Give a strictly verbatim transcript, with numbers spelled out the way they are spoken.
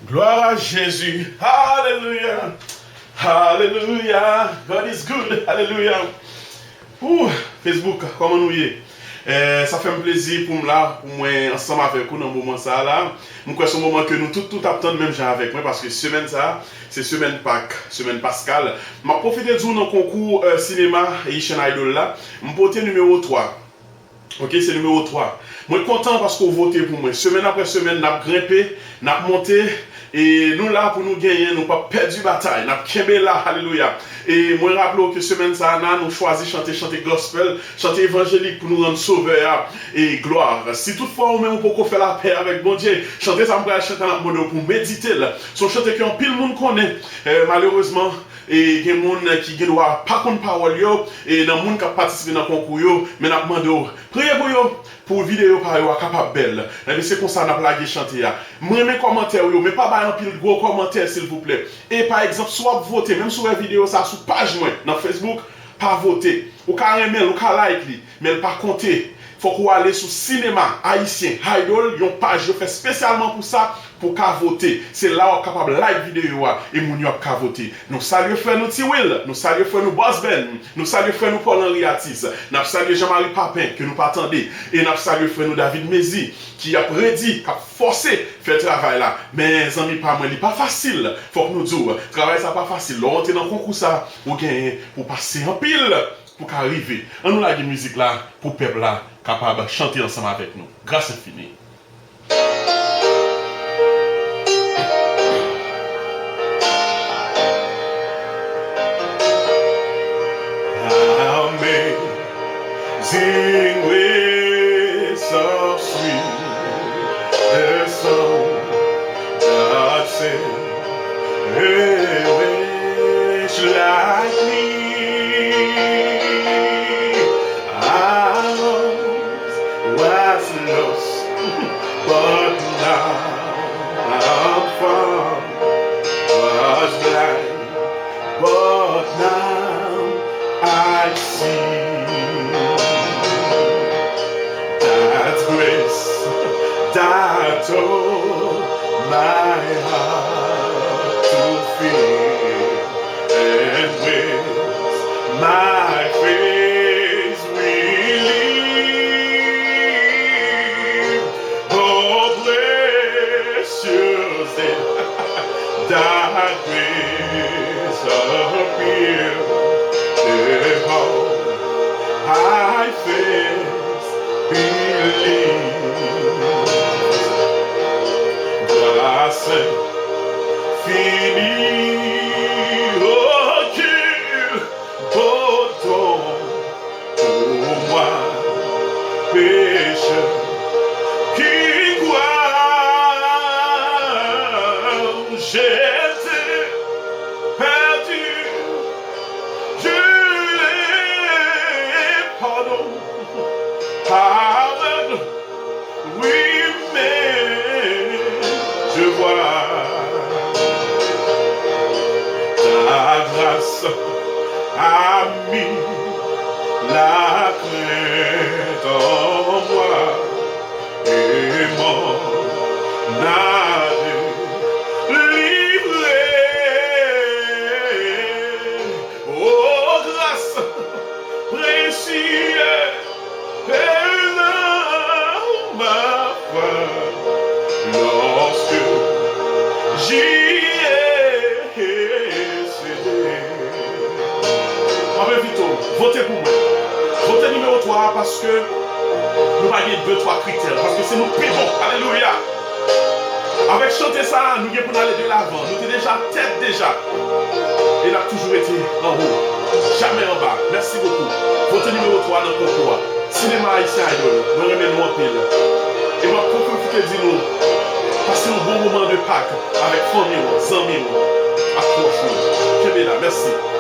Gloire à Jésus. Hallelujah. Hallelujah. God is good. Hallelujah. Ooh, Facebook, kòman nou ye? Eh, sa fè m plezi pou m la, pou mwen ansanm avèk ou nan moman sa a la. M kwè se yon moman ke nou tout, tout ap tann menm jan avèk mwen, paske semèn sa a, se semèn Pak, semèn Paskal. M ap pwofite di w nan konkou, eh, sinema Haitian Idol la, m pote nimewo twa. Ok, se nimewo twa. Mwen kontan paske w vote pou mwen. Semèn apre semèn, n ap grenpe, n ap monte, e nou la pou nou genyen, nou p ap pèdi batay, n ap kenbe la, alelouya. E mwen raple w ke semèn sa a, nou chwazi chante, chante gospel, chante evanjelik pou nou rann Sovè a e glwa. Si toutfwa ou menm ou poko fè lapè avèk Bondye, chante sa m pral chante a, n ap mande w pou w medite l. Se yon chante ke anpil moun konnen. Eh, malerezman, e gen moun ki gen dwa pa konn pawòl yo, e nan moun k ap patisipe nan konkou yo, men n ap mande w, priye pou yo, pou videyo pa yo a kapab bèl. Ebyen, se konsa n ap lage chante a. M renmen kòmantè w yo, men pa bay anpil gwo kòmantè, silvouplè. E pa egzanp, si w ap vote, menm si w wè videyo sa a sou paj mwen, nan Facebook, pa vote. Ou ka renmen l, ou ka like li, men l pa konte. Fòk ou ale sou Sinema Ayisyen Idol, yon paj yo fè espesyalman pou sa, pou w ka vote. Se la w ap kapab like videyo a e moun yo ap ka vote. Nou salye frè nou Ti Will, nou salye frè nou Boss Ben, nou salye frè nou Paul Henry Atis, n ap salye Jean Marie Papin ke nou pa tande, e n ap salye frè nou David Mezi ki ap redi, k ap fòse fè travay la. Men zanmi pa mwen, li pa fasil, fòk nou di w, travay sa pa fasil. Lè w antre nan konkou sa, ou genyen pou w pase anpil pou w ka rive. Ann nou lage mizik la pou pèp la kapab chante ansanm avèk nou. Gras enfini. Amazing grace, how sweet the sound that saved a wretch like me. I once was lost, but now I'm found. Was blind, but now I see. That grace that taught my heart to fear, and with my face relieved. Oh, precious day, thy grace appeared. Behold, I first believed. Grâce infinie, oh, qu'il pardonne pour moi, pécheur qui croit. J'étais perdu, je l'ai pardonné, aveugle, oui, mais je vois. Ta grâce a mis la crainte en moi et m'en a délivré. Oh, grâce précieuse, éveille ma foi lorsque j'y ai cédé. M ap envite w, vote pou mwen. Vote nimewo twa a, paske nou pa gen de, twa kritè, paske se nou k pi bon. Alelouya! Avèk chante sa a, nou gen pou n ale de lavan. Nou te deja tèt deja. E n ap toujou rete anwo. Jamè anba. Mèsi bokou. Vote nimewo twa nan konkou a. Sinema Ayisyen Idol. Mwen renmen nou anpil. E m ap pwofite di nou, pase yon bon moman de Pak avèk fanmi w, zanmi w, ak pwòch ou. Kenbe la. Mèsi.